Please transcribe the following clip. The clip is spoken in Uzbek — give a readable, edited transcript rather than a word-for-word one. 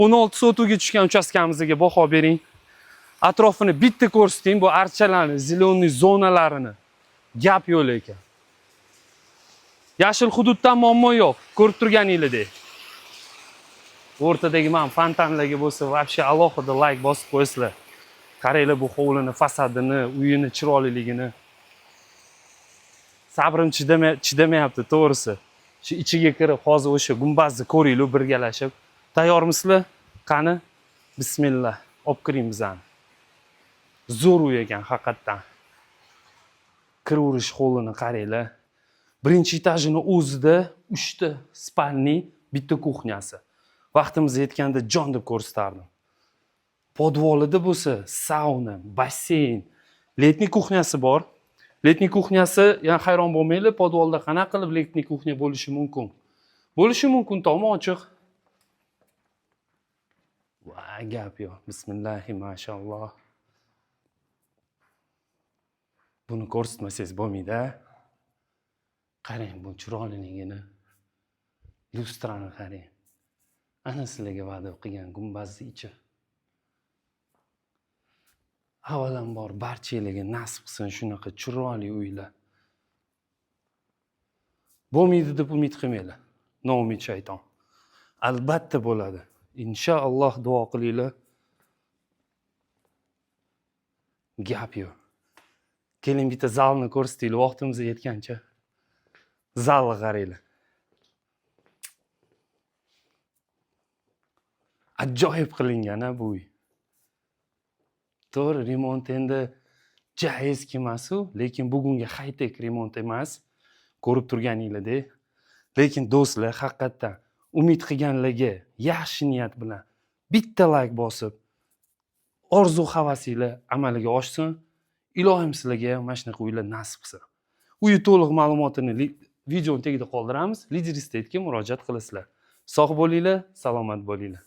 16 sotixga tushgan uchastkamizga baho bering. Atrofini bitta ko'rsating, bu archalarni, зеленый zonalarini. Gap yo'q lekin. Yashil hududdan muammo yo'q, ko'rib turganinglardek. O'rtadagi man fontanlarga bo'lsa, вообще alohida layk bosib qo'yasizlar. Qaranglar bu hovlini fasadini, uyini chiroyliligini. Sabrim chidamayapti, to'g'risi. Shu ichiga kirib, hozir o'sha gumbazni ko'ringlar birgalashib. Tayyormisizlar? Qani? Bismillah. Olib kiring bizani. Zo'r uy ekan haqiqatdan. Kiraverish hovlini qaranglar. Birinchi etajini o'zida 3 ta спальни, bitta кухня si. Vaqtimiz yetganda jon deb ko'rsatardim. Подвал ida bo'lsa sauna, basseyn, летний кухня si bor. Летний кухня si, yana hayron bo'lmanglar, подвал da qanaqa qilib летний кухня bo'lishi mumkin? Bo'lishi mumkin, tomi ochiq. Va gap yo'q. Bismillahi mashalloh. Buni ko'rsatmasangiz bo'lmaydi. Qarang bu chiroyliligini. Lyustrani qarang. Ana sizlarga va'da qilgan gumbazni ichi. Avvalambor barchalarga nasib qilsin shunaqa chiroyli uylar. Bo'lmaydi deb umid qilmanglar. Noumid shayton. Albatta bo'ladi. Inshaalloh duo qilinglar. Gap yo'q. Keling, bitta zalni ko'rsataylik vaqtimiz yetgancha. Zalni qaranglar. Ajoyib qilingan a bu uy. To'g'ri, remont endi ja eski emas-u, lekin bugungi high-tech remont emas. Ko'rib turganinglardek. Lekin do'stlar, haqiqatdan umid qilganlarga yaxshi niyat bilan bitta layk bosib, orzu havasinglar amalga oshsin. Ilohim sizlarga ham mana shunaqa uylar nasib qilsin. Uyi to'liq ma'lumotini videoni tagida qoldiramiz. Lider Estate'ga murojaat qilasizlar. Sog' bo'linglar, salomat bo'linglar.